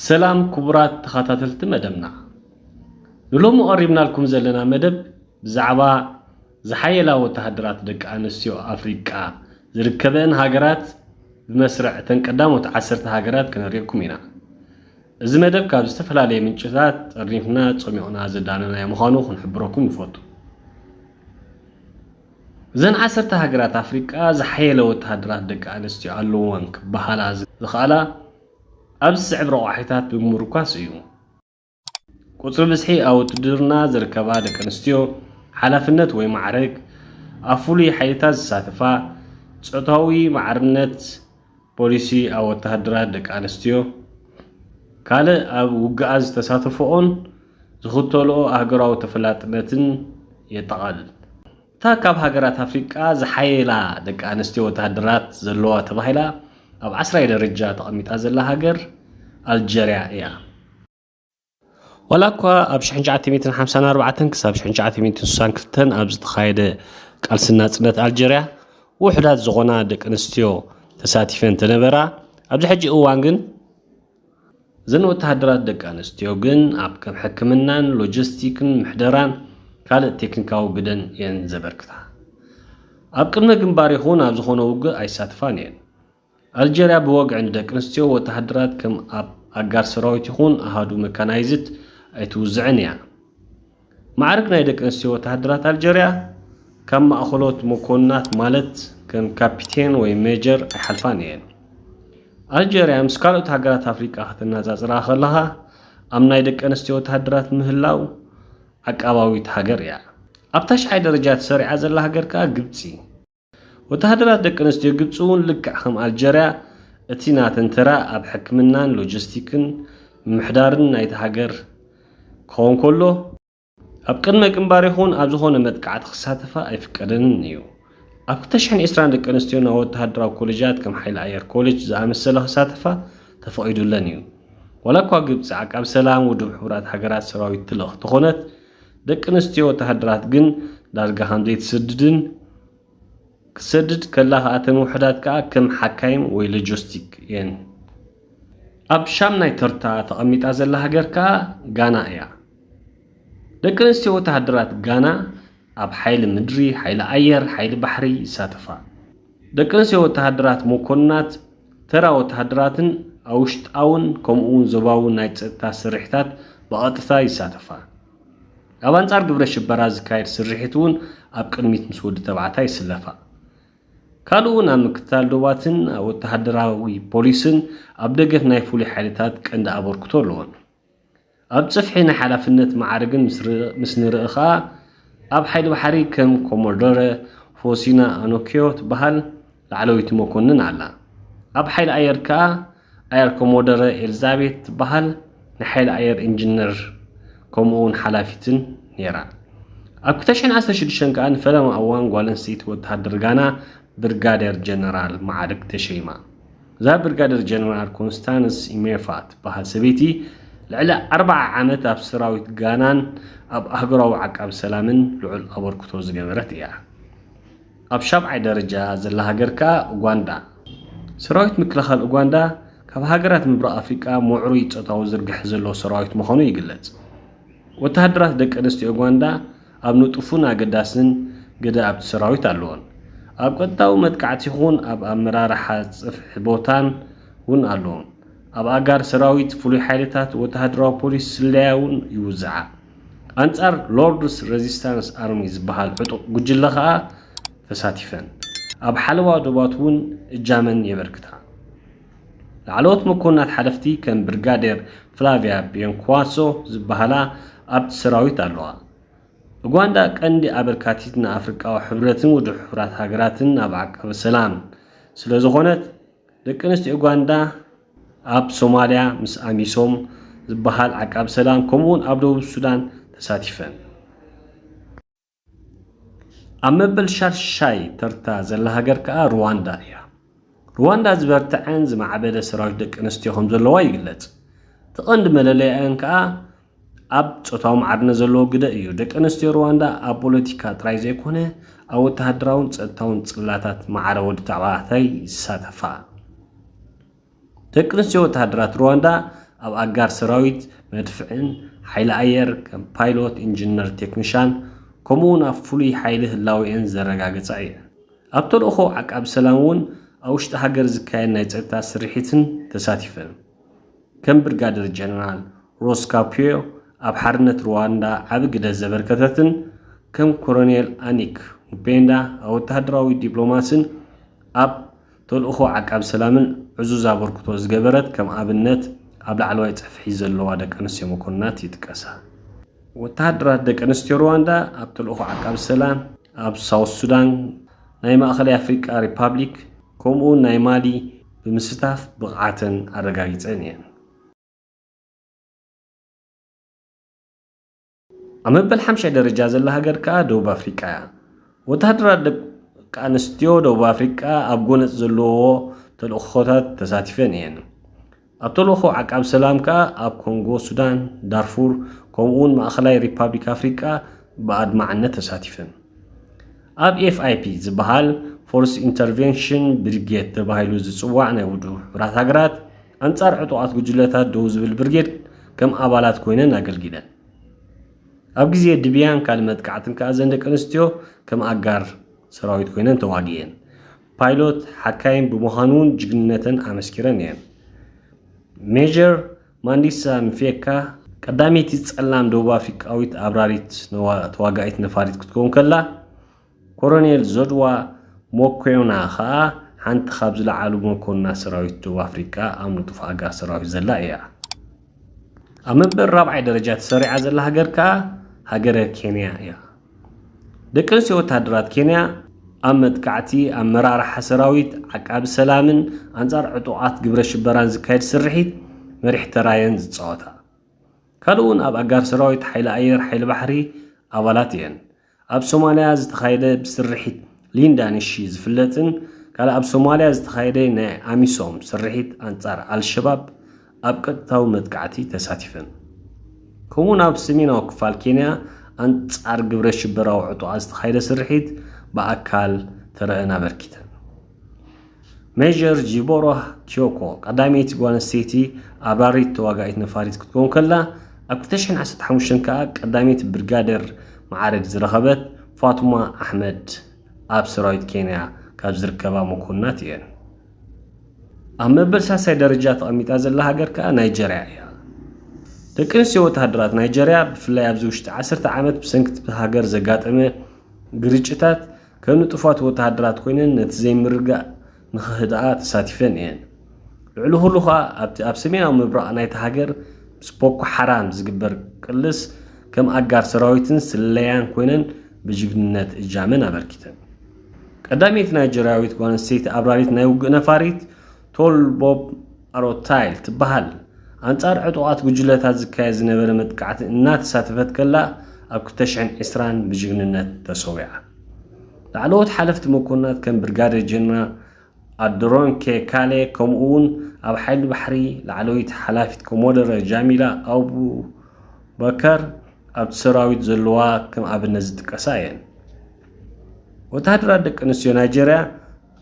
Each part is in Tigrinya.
ሰላም ክቡራት ተኸታተልቲ መደብና፣ ንሎሚ ቀሪብናልኩም ዘለና መደብ ብዛዕባ ዝሓየላ ወተሃደራት ደቂ ኣንስትዮ ኣፍሪቃ ዝርከበአን ሃገራት ብመስርዕ እተን ቀዳሞት ዓሰርተ ሃገራት ክነርእየኩም ኢና። እዚ መደብ ካብ ዝተፈላለየ ምንጭታት ጠርኒፍና ጸሚቕና ዘዳለናዮ ምዃኑ ክንሕብረኩም ንፈቱ። እዘን ዓሰርተ ሃገራት ኣፍሪቃ ዝሓየለ ወተሃደራት ደቂ ኣንስትዮ ኣለወን ክበሃላ ዝኸኣላ ኣብዚ ዝስዕብ ረቋሒታት ብምምርኳስ እዩ። ቁጽሪ ብዝሒ ኣብ ውትድርና ዝርከባ ደቂ ኣንስትዮ፣ ሓላፍነት ወይ ማዕረግ፣ ኣብ ፍሉይ ሓይልታት ዝሳተፋ፣ ጾታዊ ማዕርነት ፖሊሲ ኣብ ወተሃደራት ደቂ ኣንስትዮ፣ ካልእ ኣብ ውግኣ ዝተሳተፈኦን ዝኽተልኦ ኣህጉራዊ ተፈላጥነትን የጠቓልል። እታ ካብ ሃገራት ኣፍሪቃ ዝሓየላ ደቂ ኣንስትዮ ወተሃደራት ዘለዋ ተባሂላ ኣብ ዓስራይ ደረጃ ተቐሚጣ ዘላ ሃገር ኣልጀርያ እያ። ዋላ እኳ ኣብ ሽሕን ትሽዓተ ሚእትን ሓምሳን ኣርባዕተን ክሳብ ሽሕን ትሽዓተ ሚእትን ስሳን ክልተን ኣብ ዝተኻየደ ቃልሲ ናጽነት ኣልጀርያ ውሑዳት ዝኾና ደቂ ኣንስትዮ ተሳቲፈን ተነበራ፣ ኣብዚ ሕጂ እዋን ግን እዘን ወተሃደራት ደቂ ኣንስትዮ ግን ኣብ ከም ሕክምናን ሎጂስቲክን ምሕደራን ካልእ ቴክኒካዊ ግደን እየን ዘበርክታ። ኣብ ቅድመ ግንባር ይኹን ኣብ ዝኾነ ውግእ ኣይሳትፋን እየን። ኣልጀርያ ብወግዒ ንደቂ ኣንስትዮ ወተሃደራት ከም ኣብ ኣጋር ሰራዊት ይኹን ኣሃዱ መካናይዝድ ኣይትውዝዕን እያ። ማዕርግ ናይ ደቂ ኣንስትዮ ወተሃደራት ኣልጀርያ ካብ ማእኸሎት መኮንናት ማለት ከም ካፒቴን ወይ ሜጀር ኣይሓልፋን እየን። ኣልጀርያ ምስ ካልኦት ሃገራት ኣፍሪቃ ከተነጻጽራ ከለኻ ኣብ ናይ ደቂ ኣንስትዮ ወተሃደራት ምህላው ዓቃባዊት ሃገር እያ። ኣብ ታሽዓይ ደረጃ ተሰሪዓ ዘላ ሃገር ከኣ ግብጺ። ወተሃደራት ደቂ ኣንስትዮ ግብጺ እውን ልክዕ ከም ኣልጀርያ እቲ ናተን ተራ ኣብ ሕክምናን ሎጂስቲክን ምምሕዳርን ናይቲ ሃገር ክኸውን ከሎ ኣብ ቅድመ ግንባር ይኹን ኣብ ዝኾነ መጥቃዕቲ ክሳተፋ ኣይፍቀደንን እዩ። ኣብ ክልተ ሽሕን ዕስራን ደቂ ኣንስትዮ ናብ ወተሃደራዊ ኮሌጃት ከም ሓይሊ ኣየር ኮሌጅ ዝኣመሰለ ክሳተፋ ተፈቒዱለን እዩ። ዋላ እኳ ግብጺ ዓቃብ ሰላም ውድብ ሕቡራት ሃገራት ሰራዊት ትልእኽ ተኾነት ደቂ ኣንስትዮ ወተሃደራት ግን ዳርጋ ከም ዘይትስድድን ክትሰድድ ከላ ከኣ እተን ውሑዳት ከኣ ከም ሓካይም ወይ ሎጂስቲክ እየን። ኣብ ሻምናይ ተርታ ተቐሚጣ ዘላ ሃገር ከኣ ጋና እያ። ደቂ ኣንስትዮ ወተሃደራት ጋና ኣብ ሓይሊ ምድሪ፣ ሓይሊ ኣየር፣ ሓይሊ ባሕሪ ይሳተፋ። ደቂ ኣንስትዮ ወተሃደራት መኮንናት፣ ተራ ወተሃደራትን ኣብ ውሽጣውን ከምኡውን ዞባውን ናይ ጸጥታ ስርሒታት ብቐጥታ ይሳተፋ። ኣብ ኣንጻር ግብረ ሽበራ ዝካየድ ስርሒት እውን ኣብ ቅድሚት ምስ ወዲ ተባዕታይ ይስለፋ። ካልእ እውን ኣብ ምክትታል ዶባትን ኣብ ወተሃደራዊ ፖሊስን ኣብ ደገፍ ናይ ፍሉይ ሓይልታት ቀንዲ ኣበርክቶ ኣለዎን። ኣብ ጽፍሒ ናይ ሓላፍነት መዓርግን ምስ ር-፣ ምስ ንርኢ ኸኣ ኣብ ሓይሊ ባሕሪ ከም ኮሞዶረ ፎሲና ኣኖኪዮ ትበሃል ላዕለወይቲ መኮንን ኣላ። ኣብ ሓይሊ ኣየር ከኣ ኣየር ኮሞዶረ ኤልዛቤት ትበሃል ናይ ሓይሊ ኣየር ኢንጂነር ከምኡ እውን ሓላፊትን ነይራ። ኣብ ክልተ ሽሕን ዓሰርተ ሽዱሽተን ከኣ ንፈለማ እዋን ጓል ኣንስተይቲ ወተሃደር ጋና ብርጋዴር ጀነራል መዓርግ ተሸይማ። እዛ ብርጋዴር ጀነራል ኮንስታንስ ኢሜፋ ትበሃል ሰበይቲ ልዕሊ ኣርብዓ ዓመት ኣብ ሰራዊት ጋናን ኣብ ኣህጉራዊ ዓቃቢ ሰላምን ልዑል ኣበርክቶ ዝገበረት እያ። ኣብ ሻብዓይ ደረጃ ዘላ ሃገር ከኣ ኡጋንዳ። ሰራዊት ምክልኻል ኡጋንዳ ካብ ሃገራት ምብራቕ ኣፍሪቃ ምዕሩይ ጾታዊ ዝርግሐ ዘለዎ ሰራዊት ምዃኑ ይግለጽ። ወተሃደራት ደቂ ኣንስትዮ ኡጋንዳ ኣብ ንጡፍን ኣገዳስን ግደ ኣብቲ ሰራዊት ኣለዎን። ኣብ ቀጥታዊ መጥቃዕቲ ይኹን ኣብ ኣመራርሓ ጽፍሒ ቦታን እውን ኣለዎን። ኣብ ኣጋር ሰራዊት፣ ፍሉይ ሓይልታት፣ ወተሃደራዊ ፖሊስ፣ ስለያ እውን ይውዝዓ። ኣንጻር ሎርድስ ሬዚስታንስ ኣርሚ ዝበሃል ዕጡቕ ጉጅለ ከኣ ተሳቲፈን። ኣብ ሓለዋ ዶባት እውን እጃመን የበርክታ። ላዕለዎት መኮንናት ሓለፍቲ ከም ብርጋዴር ፍላቪያ ቢዮንኳሶ ዝበሃላ ኣብቲ ሰራዊት ኣለዋ። ኡጋንዳ ቀንዲ ኣበርካቲት ንኣፍሪቃዊ ሕብረትን ውድብ ሕቡራት ሃገራትን ኣብ ዓቃቢ ሰላም ስለ ዝኾነት፣ ደቂ ኣንስትዮ ኡጋንዳ ኣብ ሶማልያ ምስ ኣሚሶም ዝበሃል ዓቃቢ ሰላም፣ ከምኡውን ኣብ ደቡብ ሱዳን ተሳቲፈን። ኣብ መበል ሻድሻይ ተርታ ዘላ ሃገር ከኣ ሩዋንዳ እያ። ሩዋንዳ ዝበርትዐን ዝማዕበለ ሰራዊት ደቂ ኣንስትዮ ከም ዘለዋ ይግለጽ። እቲ ቀንዲ መለለይኣን ከኣ ኣብ ጾታዊ ማዕርነት ዘለዎ ግደ እዩ። ደቂ ኣንስትዮ ሩዋንዳ ኣብ ፖለቲካ ጥራይ ዘይኮነ፣ ኣብ ወተሃደራውን ጸጥታውን ጽላታት ማዕረ ወዲ ተባዕታይ ይሳተፋ። ደቂ ኣንስትዮ ወተሃደራት ሩዋንዳ ኣብ ኣጋር ሰራዊት፣ መድፍዕን ሓይሊ ኣየር ከም ፓይሎት፣ ኢንጂነር፣ ቴክኒሻን ከምኡውን ኣብ ፍሉይ ሓይሊ ህላዌአን ዘረጋገጻ እየን። ኣብ ተልእኾ ዓቃብ ሰላም እውን ኣብ ውሽጢ ሃገር ዝካየድ ናይ ጸጥታ ስርሒትን ተሳቲፈን። ከም ብርጋደር ጀነራል ሮስ ካፒዮ ኣብ ሓርነት ሩዋንዳ ዓቢ ግደ ዘበርከተትን ከም ኮሎኔል ኣኒክ ሙፔንዳ ኣብ ወተሃደራዊ ዲፕሎማስን ኣብ ተልእኾ ዓቃብ ሰላምን ዕዙዝ ኣበርክቶ ዝገበረት ከም ኣብነት ኣብ ላዕለዋይ ጽፍሒ ዘለዋ ደቂ ኣንስትዮ መኮንናት ይጥቀሳ። ወተሃደራት ደቂ ኣንስትዮ ሩዋንዳ ኣብ ተልእኾ ዓቃብ ሰላም ኣብ ሳውት ሱዳን፣ ናይ ማእኸላይ ኣፍሪቃ ሪፓብሊክ ከምኡውን ናይ ማሊ ብምስታፍ ብቕዓተን ኣረጋጊጸን እየን። ኣብ መበል ሓምሻይ ደረጃ ዘላ ሃገር ከኣ ደቡብ ኣፍሪቃ እያ። ወተሃደራት ደቂ ኣንስትዮ ደቡብ ኣፍሪቃ ኣብ ጎነጽ ዘለዎ ተልእኾታት ተሳቲፈን እየን። ኣብ ተልእኾ ዓቃብ ሰላም ከኣ ኣብ ኮንጎ፣ ሱዳን፣ ዳርፉር ከምኡውን ማእኸላይ ሪፓብሊክ ኣፍሪቃ ብኣድማዕነት ተሳቲፈን። ኣብ ኤፍ ኣይ ፒ ዝበሃል ፎርስ ኢንተርቬንሽን ብሪጌድ ተባሂሉ ዝጽዋዕ ናይ ውድብ ሕቡራት ሃገራት ኣንጻር ዕጡቓት ጉጅለታት ደው ዝብል ብርጌድ ከም ኣባላት ኮይነን ኣገልጊለን። ኣብ ግዜ ድብያን ካልእ መጥቃዕትን ከኣ እዘን ደቂ ኣንስትዮ ከም ኣጋር ሰራዊት ኮይነን ተዋጊኤን። ፓይሎት ሓካይም ብምዃን እውን ጅግንነተን ኣመስኪረን እየን። ሜጀር ማንዲሳ ምፌካ ቀዳመይቲ ጸላም ደቡብ ኣፍሪቃዊት ኣብራሪት ነዋ-፣ ተዋጋኢት ነፋሪት ክትከውን ከላ፣ ኮሎኔል ዞድዋ ሞኮዮና ኸኣ ሓንቲ ካብ ዝለዓሉ መኮንና ሰራዊት ደቡብ ኣፍሪቃ ኣብ ንጡፍ ኣጋር ሰራዊት ዘላ እያ። ኣብ መበል ራብዓይ ደረጃ ተሰሪዓ ዘላ ሃገር ከኣ ሃገረ ኬንያ እያ። ደቂ ኣንስትዮ ወተሃደራት ኬንያ ኣብ መጥቃዕቲ፣ ኣመራርሓ ሰራዊት፣ ዓቃቢ ሰላምን ኣንጻር ዕጡቓት ግብረ ሽበራን ዝካየድ ስርሒት መሪሕ ተራየን ዝጻወታ። ካልእ እውን ኣብ ኣጋር ሰራዊት ሓይሊ ኣየር፣ ሓይሊ ባሕሪ ኣባላት እየን። ኣብ ሶማልያ ዝተኻየደ ብስርሒት ሊንዳ ንሺ ዝፍለጥን ካልእ ኣብ ሶማልያ ዝተኻየደ ናይ ኣሚሶም ስርሒት ኣንጻር ኣልሸባብ ኣብ ቀጥታዊ መጥቃዕቲ ተሳቲፈን። ከምኡውን ኣብ ሰሜናዊ ክፋል ኬንያ ኣንጻር ግብረ ሽበራዊ ዕጡቓት ዝተኻየደ ስርሒት ብኣካል ተረአን ኣበርኪተን። ሜጀር ጂቦሮ ኪዮኮ ቀዳመይቲ ጓል ኣንስተይቲ ኣብራሪት ተዋጋኢት ነፋሪት ክትከውን ከላ፣ ኣብ ክልተ ሽሕን ዓሰርተ ሓሙሽተን ከኣ ቀዳመይቲ ብርጋደር መዓርግ ዝረኸበት ፋቱማ ኣሕመድ ኣብ ሰራዊት ኬንያ ካብ ዝርከባ መኮንናት እየን። ኣብ መበል ሳልሳይ ደረጃ ተቐሚጣ ዘላ ሃገር ከኣ ናይጀርያ እያ። ደቂ ኣንስትዮ ወተሃደራት ናይጀርያ ብፍላይ ኣብዚ ውሽጢ ዓሰርተ ዓመት ብሰንኪ እቲ ሃገር ዘጋጠመ ግርጭታት ከም ንጡፋት ወተሃደራት ኮይነን ነቲ ዘይምርግጋእ ንኽህድኣ ተሳቲፈን እየን። ልዕሊ ኩሉ ኸኣ ኣብቲ ኣብ ሰሜናዊ ምብራቕ ናይታ ሃገር ምስ ቦኮ ሓራም ዝግበር ቅልስ ከም ኣጋር ሰራዊትን ስለያን ኮይነን ብጅግንነት እጃመን ኣበርኪተን። ቀዳመይቲ ናይጀርያዊት ጓል ኣንስተይቲ ኣብራሪት ናይ ውግእ ነፋሪት ቶል ቦብ ኣሮታይል ትበሃል። ኣንጻር ዕጡቓት ጉጅለታት ዝካየድ ዝነበረ መጥቃዕቲ እናተሳተፈት ከላ ኣብ ክልተ ሽሕን ዕስራን ብጅግንነት ተሰዊኣ። ላዕለዎት ሓለፍቲ መኮንናት ከም ብርጋዴር ጀነራል ኣድሮንኬ ካሌ ከምኡ እውን ኣብ ሓይሊ ባሕሪ ላዕለወይቲ ሓላፊት ኮሞደረ ጃሚላ ኣቡበከር ኣብቲ ሰራዊት ዘለዋ ከም ኣብነት ዝጥቀሳ እየን። ወተሃደራት ደቂ ኣንስትዮ ናይጀርያ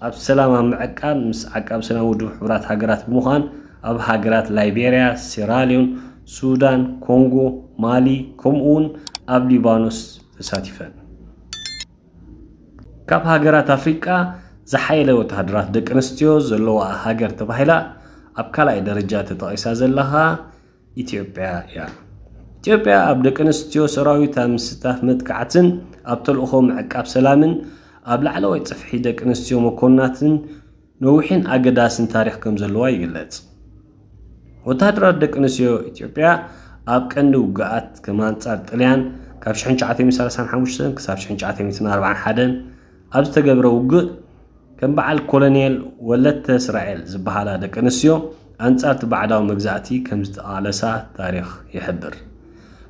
ኣብ ሰላም ኣብ ምዕቃብ ምስ ዓቃብ ሰላም ውድብ ሕቡራት ሃገራት ብምዃን ኣብ ሃገራት ላይቤርያ፣ ሴራልዮን፣ ሱዳን፣ ኮንጎ፣ ማሊ ከምኡ እውን ኣብ ሊባኖስ ተሳቲፈን። ካብ ሃገራት ኣፍሪቃ ዝሓየለ ወተሃደራት ደቂ ኣንስትዮ ዘለዋ ሃገር ተባሂላ ኣብ ካልኣይ ደረጃ ተጠቒሳ ዘላ ኸኣ ኢትዮጵያ እያ። ኢትዮጵያ ኣብ ደቂ ኣንስትዮ ሰራዊት ኣብ ምስታፍ መጥቃዕትን ኣብ ተልእኾ ምዕቃብ ሰላምን ኣብ ላዕለዋይ ጽፍሒ ደቂ ኣንስትዮ መኮንናትን ነዊሕን ኣገዳስን ታሪኽ ከም ዘለዋ ይግለጽ። ወተሃደራት ደቂ ኣንስትዮ ኢትዮጵያ ኣብ ቀንዲ ውግኣት ከም ኣንጻር ጥልያን ካብ ሽሕን ትሽዓተ ሚእትን ሰላሳን ሓሙሽተን ክሳብ ሽሕን ትሽዓተ ሚእትን ኣርባዓን ሓደን ኣብ ዝተገብረ ውግእ ከም በዓል ኮሎኔል ወለተ እስራኤል ዝበሃላ ደቂ ኣንስትዮ ኣንጻር እቲ ባዕዳዊ መግዛእቲ ከም ዝተቓለሳ ታሪኽ ይሕብር።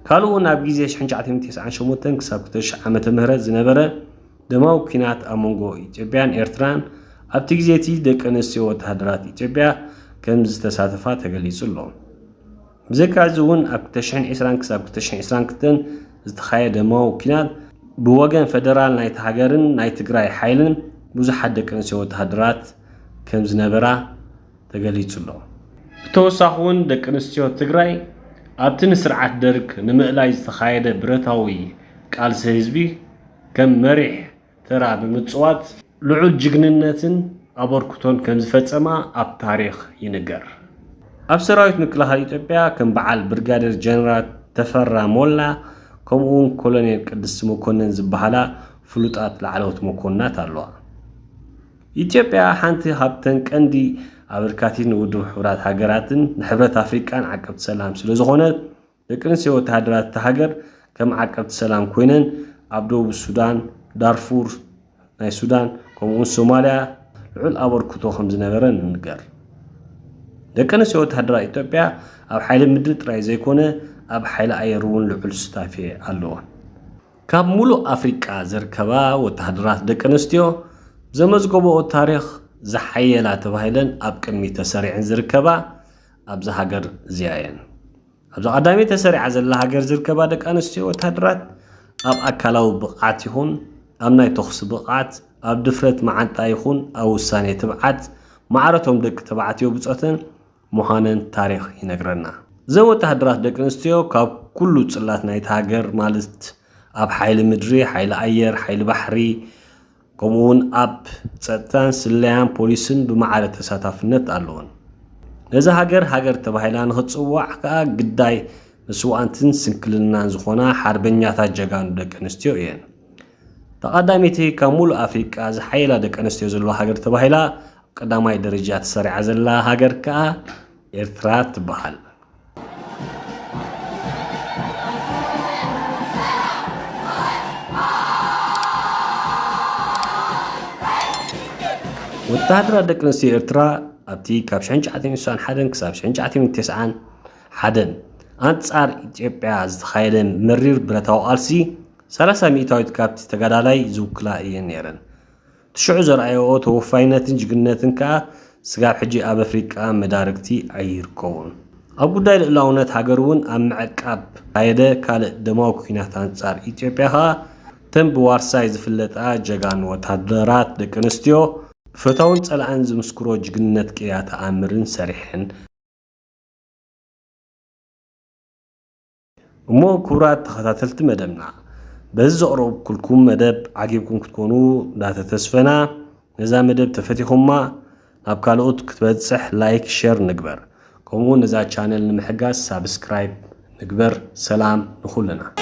ካልእ እውን ኣብ ግዜ ሽሕን ትሽዓተ ሚእትን ተስዓን ሸሞንተን ክሳብ ክልተ ሽሕ ዓመተ ምህረት ዝነበረ ደማዊ ኲናት ኣብ መንጎ ኢትዮጵያን ኤርትራን ኣብቲ ግዜ እቲ ደቂ ኣንስትዮ ወተሃደራት ኢትዮጵያ ከም ዝተሳተፋ ተገሊጹ ኣሎ። ብዘይካ እዚ እውን ኣብ ክልተ ሽሕን ዕስራን ክሳብ ክልተ ሽሕን ዕስራን ክልተን ዝተኻየደ ደማዊ ኲናት ብወገን ፈደራል ናይቲ ሃገርን ናይ ትግራይ ሓይልን ብዙሓት ደቂ ኣንስትዮ ወተሃደራት ከም ዝነበራ ተገሊጹ ኣሎ። ብተወሳኺ እውን ደቂ ኣንስትዮ ትግራይ ኣብቲ ንስርዓት ደርግ ንምእላይ ዝተኻየደ ብረታዊ ቃልሲ ህዝቢ ከም መሪሕ ተራ ብምፅዋት ልዑል ጅግንነትን ኣበርክቶን ከም ዝፈፀማ ኣብ ታሪኽ ይንገር። ኣብ ሰራዊት ምክልኻል ኢትዮጵያ ከም በዓል ብርጋዴር ጀነራል ተፈራ ሞላ ከምኡ እውን ኮሎኔል ቅድስቲ መኮንን ዝበሃላ ፍሉጣት ላዕለዎት መኮንናት ኣለዋ። ኢትዮጵያ ሓንቲ ካብተን ቀንዲ ኣበርካቲት ንውድብ ሕቡራት ሃገራትን ንሕብረት ኣፍሪቃን ዓቀብቲ ሰላም ስለ ዝኾነት ደቂ ኣንስትዮ ወተሃደራት እታ ሃገር ከም ዓቀብቲ ሰላም ኮይነን ኣብ ደቡብ ሱዳን፣ ዳርፉር ናይ ሱዳን ከምኡውን ሶማልያ ልዑል ኣበርክቶ ከም ዝነበረን ይንገር። ደቂ ኣንስትዮ ወተሃደራት ኢትዮጵያ ኣብ ሓይሊ ምድሪ ጥራይ ዘይኮነ ኣብ ሓይሊ ኣየር እውን ልዑል ሱታፌ ኣለወን። ካብ ሙሉእ ኣፍሪቃ ዝርከባ ወተሃደራት ደቂ ኣንስትዮ ዘመዝገበኦ ታሪኽ ዝሓየላ ተባሂለን ኣብ ቅድሚት ተሰሪዐን ዝርከባ ኣብዛ ሃገር እዚኣ እየን። ኣብዛ ቀዳመይቲ ተሰሪዓ ዘላ ሃገር ዝርከባ ደቂ ኣንስትዮ ወተሃደራት ኣብ ኣካላዊ ብቕዓት ይኹን ኣብ ናይ ተኹሲ ብቕዓት፣ ኣብ ድፍረት መዓንጣ ይኹን ኣብ ውሳኔ ትብዓት ማዕረቶም ደቂ ተባዕትዮ ብጾተን ምዃነን ታሪኽ ይነግረና። እዘን ወተሃደራት ደቂ ኣንስትዮ ካብ ኩሉ ጽላት ናይታ ሃገር ማለት ኣብ ሓይሊ ምድሪ፣ ሓይሊ ኣየር፣ ሓይሊ ባሕሪ ከምኡ እውን ኣብ ጸጥታን ስለያን ፖሊስን ብማዕረ ተሳታፍነት ኣለወን። ነዛ ሃገር ሃገር ተባሂላ ንኽትጽዋዕ ከኣ ግዳይ መስዋእትን ስንክልናን ዝኾና ሓርበኛታት ጀጋኑ ደቂ ኣንስትዮ እየን። ተቐዳሚቲ ካብ ሙሉእ ኣፍሪቃ ዝሓየላ ደቂ ኣንስትዮ ዘለዋ ሃገር ተባሂላ ኣብ ቀዳማይ ደረጃ ተሰሪዓ ዘላ ሃገር ከኣ ኤርትራ ትበሃል። ወተሃደራት ደቂ ኣንስትዮ ኤርትራ ኣብቲ ካብ ሽሕን ትሽዓተ ሚእትን ስሳን ሓደን ክሳብ ሽሕን ትሽዓተ ሚእትን ተስዓን ሓደን ኣንጻር ኢትዮጵያ ዝተኻየደ መሪር ብረታዊ ቃልሲ ሰላሳ ሚእታዊት ካብቲ ተጋዳላይ ዝውክላ እየን ነይረን። ትሽዑ ዘርኣየኦ ተወፋይነትን ጅግንነትን ከኣ ስጋብ ሕጂ ኣብ ኣፍሪቃ መዳርግቲ ኣይርከቡን። ኣብ ጉዳይ ልእላውነት ሃገር እውን ኣብ ምዕቃብ ካየደ ካልእ ደማዊ ኲናት ኣንጻር ኢትዮጵያ ከኣ እተን ብዋርሳይ ዝፍለጣ ጀጋኑ ወታደራት ደቂ ኣንስትዮ ብፈታውን ጸላእን ዝምስክሮ ጅግንነት ቅያ ተኣምርን ሰሪሐን። እሞ ክቡራት ተኸታተልቲ መደብና፣ በዚ ዘቕረብኩልኩም መደብ ዓጊብኩም ክትኮኑ እንዳተተስፈና፣ ነዛ መደብ ተፈቲኹማ ናብ ካልኦት ክትበጽሕ ላይክ፣ ሸር ንግበር። ከምኡ ነዛ ቻነል ንምሕጋዝ ሳብስክራይብ ንግበር። ሰላም ንኹልና።